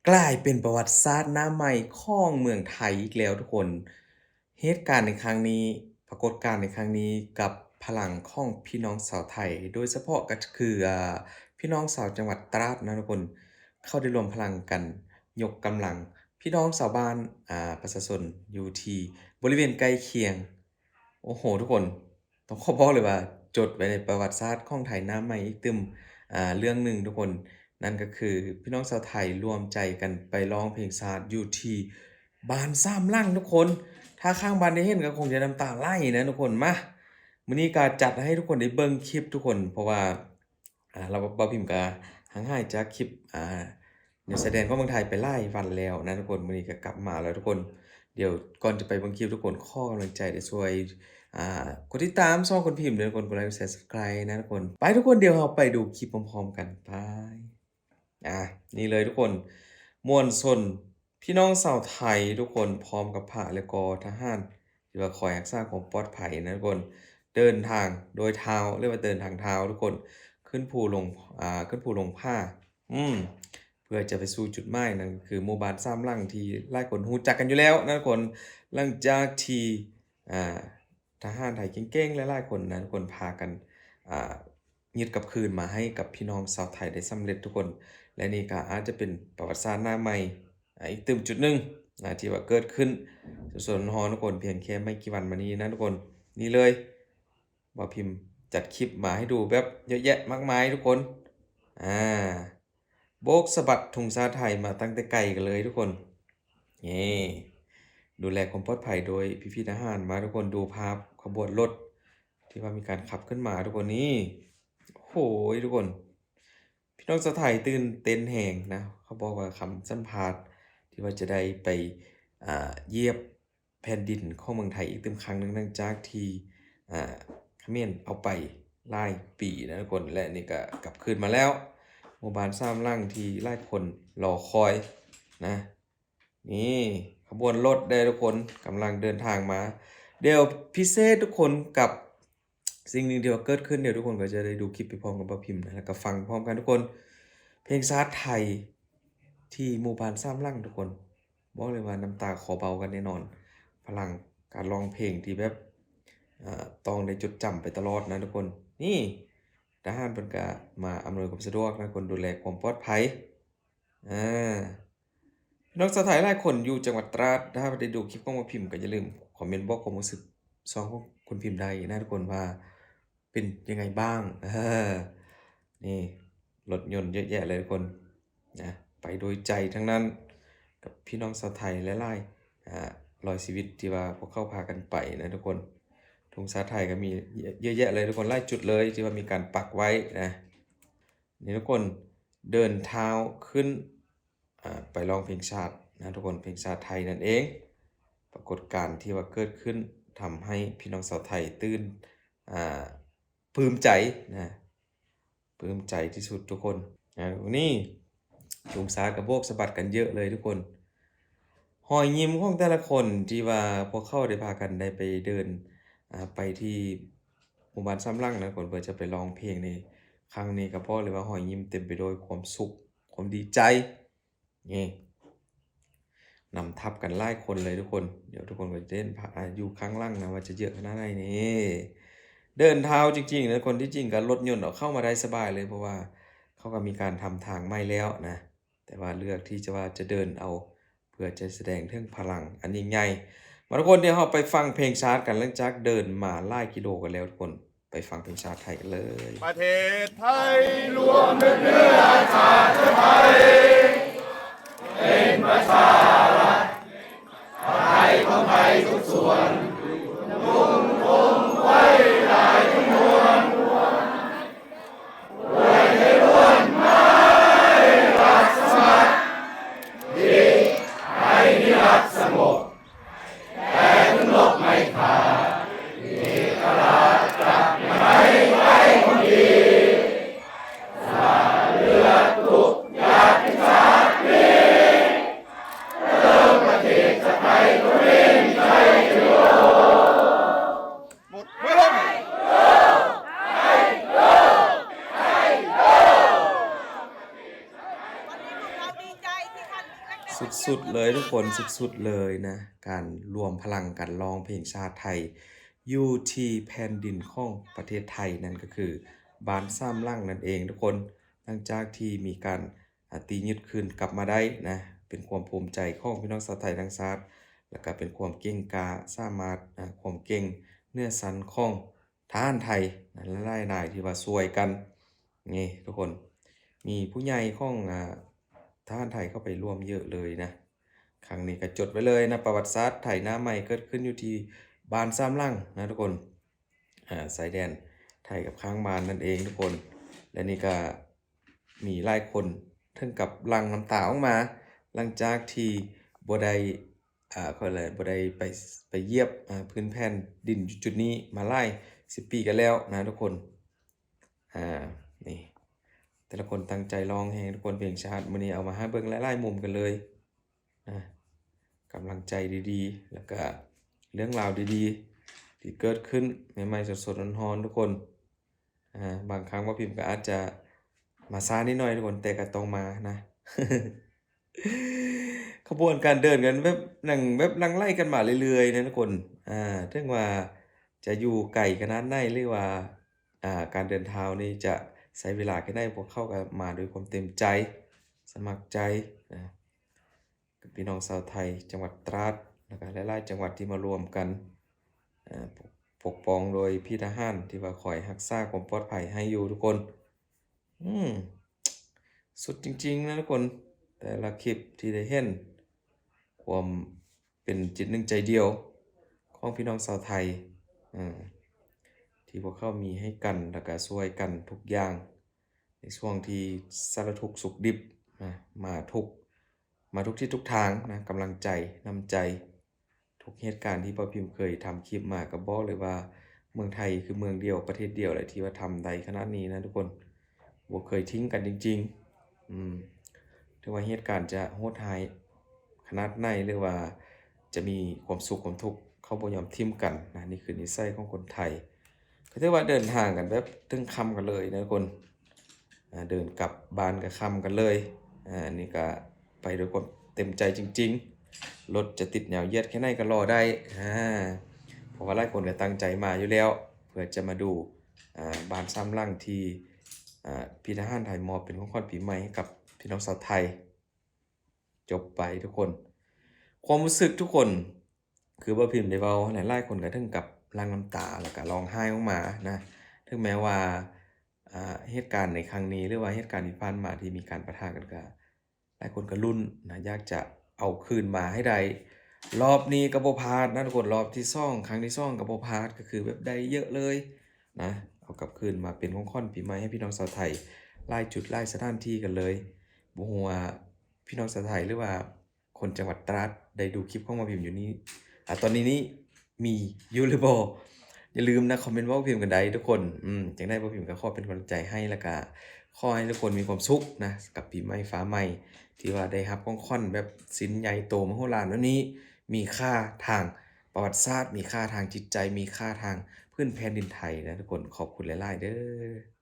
ກາຍເປັນປະຫວັດສາດໜ້າໃໝ່ຂອງເມືອງໄທອີກແລ້ວທຸກຄົນ. ເຫດການໃນຄັ້ງນີ້ ປາກົດການໃນຄັ້ງນີ້ ກັບພະລັງຂອງພີ່ນ້ອງຊາວໄທ ໂດຍສະເພາະກໍຄື ອາ ພີ່ນ້ອງຊາວຈັງຫວັດຕະຫຼາດນະທຸກຄົນ ເຂົາໄດ້ລວມພະລັງກັນຍົກກຳລັງ ພີ່ນ້ອງຊາວບ້ານ ອາ ປະຊາຊົນຢູ່ທີ່ບໍລິເວນໃກ້ຄຽງ. ໂອ້ໂຫ ທຸກຄົນ ຕ້ອງຂໍບອກເລີຍວ່າ ຈົດໄວ້ໃນປະຫວັດສາດຂອງໄທໜ້າໃໝ່ອີກຕື່ມ ອາ ເລື່ອງໜຶ່ງທຸກຄົນ. ນັ້ນກໍຄືພີ່ນ້ອງຊາວໄທລວມໃຈກັນໄປຮ້ອງເພງຊາດຢູ່ທີ່ບ້ານສາມຫຼັງທຸກຄົນ. ຖ້າຂ້າງບ້ານໄດ້ເຫັນກໍຄົງຈະນ້ຳຕາໄຫຼນະທຸກຄົນ. ມາ ມື້ນີ້ກໍຈັດໃຫ້ທຸກຄົນໄດ້ເບິ່ງຄລິບທຸກຄົນ ເພາະວ່າ ອາ ລາວ ບ່າວພິມກະຫ່າງຫາຍຈາກຄລິບ ອາ ແນວຊາຍແດນຂອງເມືອງໄທໄປຫຼາຍວັນແລ້ວນະທຸກຄົນ. ມື້ນີ້ກະກັບມາແລ້ວທຸກຄົນ. ດຽວກ່ອນຈະໄປເບິ່ງຄລິບທຸກຄົນ ຂໍກຳລັງໃຈໄດ້ຊ່ວຍ ອາ ກົດຕິດຕາມຊ່ອງຄົນພິມເດີທຸກຄົນ, ກົດໄລ ກົດແຊ ຊັບສະໄຄຣບ໌ນະທຸກຄົນ. ໄປທຸກຄົນ ດຽວເຮົາໄປດູຄລິບພ້ອມໆກັນ. ໄປ ອາ ນີ້ເລີຍທຸກຄົນ ມວນຊົນ ພີ່ນ້ອງຊາວໄທທຸກຄົນ ພ້ອມກັບພະ ແລະກໍທະຫານ ທີ່ວ່າຄອຍຮັກສາຄວາມປອດໄພນະທຸກຄົນ ເດີນທາງໂດຍເທົ້າ ເອີ້ນວ່າເດີນທາງເທົ້າທຸກຄົນ ຂຶ້ນພູລົງ ອາ ຂຶ້ນພູລົງຜາ ອືມ ເພື່ອຈະໄປສູ່ຈຸດໝາຍ ນັ້ນກໍຄືໝູ່ບ້ານສາມຫຼັງທີ່ຫຼາຍຄົນຮູ້ຈັກກັນຢູ່ແລ້ວນະທຸກຄົນ. ຫຼັງຈາກທີ່ ອາ ທະຫານໄທເກັ່ງໆ ຫຼາຍໆຄົນນະທຸກຄົນ ພາກັນ ອາ ຍຶດກັບຄືນມາໃຫ້ກັບພີ່ນ້ອງຊາວໄທໄດ້ສຳເລັດທຸກຄົນ ແລະນີ້ກໍອາດຈະເປັນປະຫວັດສາດໜ້າໃໝ່ ອາ ອີກຕື່ມຈຸດໜຶ່ງນະ ທີ່ວ່າເກີດຂຶ້ນສົດໆຮ້ອນໆທຸກຄົນ ພຽງແຄ່ໄມ່ກີ່ວັນມານີ້ນະທຸກຄົນ. ນີ້ເລີຍ ບ່າວພິມຈັດຄລິບມາໃຫ້ດູແບບເຍາະແຍະມາກມາຍທຸກຄົນ ອາ ໂບກສະບັດທຸງຊາດໄທມາຕັ້ງແຕ່ໄກກັນເລີຍທຸກຄົນ. ນີ້ ດູແລຄວາມປອດໄພໂດຍພີ່ໆທະຫານມາທຸກຄົນ. ດູພາບຂະບວນລົດທີ່ວ່າມີການຂັບຂຶ້ນມາທຸກຄົນ. ນີ້ ໂອ້ໂຫ ທຸກຄົນ ພີ່ນ້ອງຊາວໄທຕື່ນເຕັ້ນແຮງນະ. ເຂົາບອກວ່າຄຳສຳພາດທີ່ວ່າຈະໄດ້ໄປ ອາ ຢຽບ ແຜ່ນດິນຂອງເມືອງໄທອີກຕື່ມຄັ້ງໜຶ່ງ ຫຼັງຈາກທີ່ ອາ ຂະເໝນເອົາໄປຫຼາຍປີນະທຸກຄົນ ແລະນີ້ກໍກັບຄືນມາແລ້ວ ໝູ່ບ້ານສາມຫຼັງທີ່ຫຼາຍຄົນລໍຄອຍນະ. ນີ້ຂະບວນລົດເດ້ທຸກຄົນ ກຳລັງເດີນທາງມາ. ດຽວພິເສດທຸກຄົນ ກັບສິ່ງໜຶ່ງທີ່ວ່າເກີດຂຶ້ນ ດຽວທຸກຄົນກໍຈະໄດ້ດູຄລິບໄປພ້ອມກັບບ່າວພິມນະ ແລ້ວກໍຟັງພ້ອມກັນທຸກຄົນ. ເພງຊາດໄທທີ່ໝູ່ບ້ານສາມຫຼັງທຸກຄົນ ບອກເລີຍວ່ານ້ຳຕາຄໍເບົາກັນແນ່ນອນ. ພະລັງການຮ້ອງເພງທີ່ແບບ ເອີ ຕ້ອງໄດ້ຈົດຈຳໄປຕະຫຼອດນະທຸກຄົນ. ນີ້ທະຫານເພິ່ນກະມາອຳນວຍຄວາມສະດວກນະທຸກຄົນ ດູແລຄວາມປອດໄພ. ອາ ພີ່ນ້ອງຊາວໄທຫຼາຍຄົນຢູ່ຈັງຫວັດຕະຫຼາດ ຖ້າໄດ້ດູຄລິບຂອງໝໍພິມກໍຢ່າລືມຄອມເມັນບອກຄວາມຮູ້ສຶກຊ່ອງຂອງຄຸນພິມໄດ້ນະທຸກຄົນວ່າ ເປັນຍັງໄງບ້າງ? ເອີ ນີ້ລົດຍົນເຍອະແຍະເລີຍທຸກຄົນນະ ໄປໂດຍໃຈທັງນັ້ນ ກັບພີ່ນ້ອງຊາວໄທຫຼາຍໆ ອາ ຮ້ອຍຊີວິດທີ່ວ່າພວກເຂົາພາກັນໄປນະທຸກຄົນ. ທຸງຊາດໄທກໍມີເຍອະແຍະເລີຍທຸກຄົນ ຫຼາຍຈຸດເລີຍທີ່ວ່າມີການປັກໄວ້ນະ. ນີ້ທຸກຄົນເດີນເທົ້າຂຶ້ນ ອາ ໄປຮ້ອງເພງຊາດນະທຸກຄົນ ເພງຊາດໄທນັ້ນເອງ. ປາກົດການທີ່ວ່າເກີດຂຶ້ນ ທຳໃຫ້ພີ່ນ້ອງຊາວໄທຕື່ນ ອາ ປຶ້ມໃຈນະ ປຶ້ມໃຈທີ່ສຸດທຸກຄົນ. ອາ ນີ້ທຸງຊາດກະໂບກສະບັດກັນເຍອະເລີຍທຸກຄົນ. ຮອຍຍິ້ມຂອງແຕ່ລະຄົນທີ່ວ່າພວກເຂົາໄດ້ພາກັນໄດ້ໄປເດີນ ອາ ໄປທີ່ໝູ່ບ້ານສາມຫຼັງນະທຸກຄົນ ເພື່ອຈະໄປຮ້ອງເພງໃນຄັ້ງນີ້ ກໍບອກເລີຍວ່າຮອຍຍິ້ມເຕັມໄປດ້ວຍຄວາມສຸກ ຄວາມດີໃຈ. ນີ້ ນຳທັບກັນຫຼາຍຄົນເລີຍທຸກຄົນ. ດຽວທຸກຄົນກໍຈະເຫັນພາ ອາ ຢູ່ຂ້າງຫຼັງນະວ່າຈະເຍອະຂະໜາດໃດ. ນີ້ເດີນເທົ້າຈິງໆນະ ຄົນທີ່ຈິງກໍລົດຍົນເອົາເຂົ້າມາໄດ້ສະບາຍເລີຍ ເພາະວ່າເຂົາກໍມີການທຳທາງໃໝ່ແລ້ວນະ ແຕ່ວ່າເລືອກທີ່ຈະວ່າຈະເດີນເອົາ ເພື່ອຈະສະແດງເຖິງພະລັງອັນຍິ່ງໃຫຍ່. ມາທຸກຄົນ ດຽວເຮົາໄປຟັງເພງຊາດກັນ ຫຼັງຈາກເດີນມາຫຼາຍກິໂລກັນແລ້ວທຸກຄົນ. ໄປຟັງເພງຊາດໄທກັນເລີຍ. ປະເທດໄທລວມເປັນເຊື້ອຊາດໄທ ເປັນປະຊາລັດ ປະເທດຂອງໄທທຸກສ່ວນ ທຸກຄົນໄວ້ຫຼາຍຈຳນວນ ດ້ວຍໃຈລ້ວນມາໃຫ້ລັດສະໝັດ ທີ່ໃຫ້ມີລັດສະຫງົບ ແຕ່ເຖິງລົບໄມ້ຂ້າ ເອກະລາດກັບໃນໄທຄົນດີ ສະເຫຼືອທຸກຍາດຕິຊາ ສຸດໆເລີຍທຸກຄົນ ສຸດໆເລີຍນະ ການລວມພະລັງກັນຮ້ອງເພງຊາດໄທ ຢູ່ທີ່ແຜ່ນດິນຂອງປະເທດໄທ ນັ້ນກໍຄືບ້ານສາມຫຼັງນັ້ນເອງທຸກຄົນ. ຫຼັງຈາກທີ່ມີການ ອາ ຕີຍຶດຄືນກັບມາໄດ້ນະ ເປັນຄວາມພູມໃຈຂອງພີ່ນ້ອງຊາວໄທທັງຊາດ ແລ້ວກໍເປັນຄວາມເກັ່ງກ້າ ສາມາດ ອາ ຄວາມເກັ່ງເໜືອຊັ້ນຂອງ ທະຫານໄທຫຼາຍໆນາຍທີ່ວ່າຊ່ວຍກັນ ນີ້ທຸກຄົນ ມີຜູ້ໃຫຍ່ຂອງ ອາ ທະຫານໄທເຂົ້າໄປຮ່ວມເຍອະເລີຍນະ. ຄັ້ງນີ້ກໍຈົດໄວ້ເລີຍນະ ປະຫວັດສາດໄທໜ້າໃໝ່ເກີດຂຶ້ນຢູ່ທີ່ບ້ານສາມຫຼັງນະທຸກຄົນ ອາ ຊາຍແດນໄທກັບຂ້າງບ້ານນັ້ນເອງທຸກຄົນ. ແລະນີ້ກໍ ມີຫຼາຍຄົນເຖິງກັບຫຼັ່ງນ້ຳຕາອອກມາ ຫຼັງຈາກທີ່ບໍ່ໄດ້ ອາ ເຂົາເອີ້ນ ບໍ່ໄດ້ໄປ ໄປຢຽບ ອາ ພື້ນແຜ່ນດິນຢູ່ຈຸດນີ້ມາຫຼາຍສິບປີກັນແລ້ວນະທຸກຄົນ. ອາ ນີ້ ແຕ່ລະຄົນຕັ້ງໃຈຮ້ອງແຮງທຸກຄົນ ເພງຊາດ. ມື້ນີ້ເອົາມາໃຫ້ເບິ່ງຫຼາຍໆມຸມກັນເລີຍນະ ກຳລັງໃຈດີໆ ແລ້ວກະເລື່ອງລາວດີໆ ທີ່ເກີດຂຶ້ນໃໝ່ໆ ສົດໆຮ້ອນໆ ທຸກຄົນ. ອາ ບາງຄັ້ງບ່າວພິມກໍອາດຈະມາຊ້ານິດໜ້ອຍທຸກຄົນ ແຕ່ກໍຕ້ອງມານະ. ຂະບວນການເດີນກັນແບບ ໜັງແບບຫຼັ່ງໄຫຼກັນມາເລື້ອຍໆນະທຸກຄົນ. ອາ ເຖິງວ່າຈະຢູ່ໄກຂະໜາດໃດ ຫຼືວ່າ ອາ ການເດີນທາງນີ້ຈະໃຊ້ເວລາແຄ່ໃດ ພວກເຂົາກໍມາດ້ວຍຄວາມເຕັມໃຈ ສະໝັກໃຈນະ. ກັບພີ່ນ້ອງຊາວໄທ ຈັງຫວັດຕາດ ແລ້ວກໍຫຼາຍໆຈັງຫວັດທີ່ມາລວມກັນ ອາ ປົກ ປົກປ້ອງໂດຍພີ່ທະຫານທີ່ວ່າຄອຍຮັກສາຄວາມປອດໄພໃຫ້ຢູ່ທຸກຄົນ. ອືມ ສຸດຈິງໆນະທຸກຄົນ ແຕ່ລະຄລິບທີ່ໄດ້ເຫັນ ຄວາມເປັນຈິດໜຶ່ງໃຈດຽວຂອງພີ່ນ້ອງຊາວໄທ ອາ ທີ່ພວກເຂົາມີໃຫ້ກັນ ແລ້ວກໍຊ່ວຍກັນທຸກຢ່າງ ໃນຊ່ວງທີ່ສາລະທຸກສຸກດິບນະ ມາທຸກ ມາທຸກທິດທຸກທາງນະ ກຳລັງໃຈ ນ້ຳໃຈ ທຸກເຫດການທີ່ປ້າພິມເຄີຍທຳຄລິບມາ ກໍບອກເລີຍວ່າເມືອງໄທຄືເມືອງດຽວ ປະເທດດຽວແຫຼະ ທີ່ວ່າທຳໄດ້ຂະໜາດນີ້ນະທຸກຄົນ ບໍ່ເຄີຍຖິ້ມກັນຈິງໆ. ອືມ ເຖິງວ່າເຫດການຈະໂຫດຮ້າຍຂະໜາດໃດ ຫຼືວ່າຈະມີຄວາມສຸກຄວາມທຸກ ເຂົາບໍ່ຍອມຖິ້ມກັນນະ. ນີ້ຄືນິໄສຂອງຄົນໄທ ກໍຖືວ່າເດີນທາງກັນແບບເຖິງຄ່ຳກັນເລີຍນະທຸກຄົນ. ອາ ເດີນກັບບ້ານກໍຄ່ຳກັນເລີຍ. ອາ ອັນນີ້ກໍໄປດ້ວຍຄວາມເຕັມໃຈຈິງໆ ລົດຈະຕິດຍາວຢຽດແຄ່ໃດກໍລໍໄດ້. ອາ ເພາະວ່າຫຼາຍຄົນກໍຕັ້ງໃຈມາຢູ່ແລ້ວ ເພື່ອຈະມາດູ ອາ ບ້ານສາມຫຼັງທີ່ ອາ ພີ່ທະຫານໄທມອບເປັນຂອງຂວັນປີໃໝ່ໃຫ້ກັບພີ່ນ້ອງຊາວໄທ. ຈົບໄປທຸກຄົນ ຄວາມຮູ້ສຶກທຸກຄົນ ຄືບໍ່ພິມໄດ້ເວົ້າຫັ້ນແຫຼະ ຫຼາຍຄົນກໍເຖິງກັບຫຼັ່ງນ້ຳຕາ ແລ້ວກໍຮ້ອງໄຫ້ອອກມານະ. ເຖິງແມ້ວ່າ ອາ ເຫດການໃນຄັ້ງນີ້ ຫຼືວ່າເຫດການທີ່ຜ່ານມາທີ່ມີການປະທະກັນ ກໍຫຼາຍຄົນກໍລຸ້ນນະ ຢາກຈະເອົາຄືນມາໃຫ້ໄດ້. ລອບນີ້ກໍບໍ່ພາດນະທຸກຄົນ ລອບທີສອງ ຄັ້ງທີສອງກໍບໍ່ພາດ ກໍຄືແບບໄດ້ເຍອະເລີຍນະ ເອົາກັບຄືນມາເປັນຂອງຂວັນປີໃໝ່ໃຫ້ພີ່ນ້ອງຊາວໄທ ຫຼາຍຈຸດຫຼາຍສະຖານທີ່ກັນເລີຍ. ບໍ່ຮູ້ວ່າ ພີ່ນ້ອງຊາວໄທ ຫຼືວ່າຄົນຈັງຫວັດຕາດ ໄດ້ດູຄລິບຂອງບ່າວພິມຢູ່ນີ້ ອາ ຕອນນີ້ນີ້ມີຢູ່ຫຼືບໍ່? ຢ່າລືມນະ ຄອມເມັນເວົ້າພິມກັນໄດ້ທຸກຄົນ. ອືມ ຈັ່ງໃດບ່າວພິມກໍຂໍເປັນກຳລັງໃຈໃຫ້ ແລ້ວກໍຂໍໃຫ້ທຸກຄົນມີຄວາມສຸກນະ ກັບປີໃໝ່ຟ້າໃໝ່ ທີ່ວ່າໄດ້ຮັບຂອງຂວັນແບບຊິ້ນໃຫຍ່ໂຕມະໂຫລານແບບນີ້ ມີຄ່າທາງປະຫວັດສາດ ມີຄ່າທາງຈິດໃຈ ມີຄ່າທາງພື້ນແຜ່ນດິນໄທນະທຸກຄົນ. ຂອບຄຸນຫຼາຍໆເດີ້.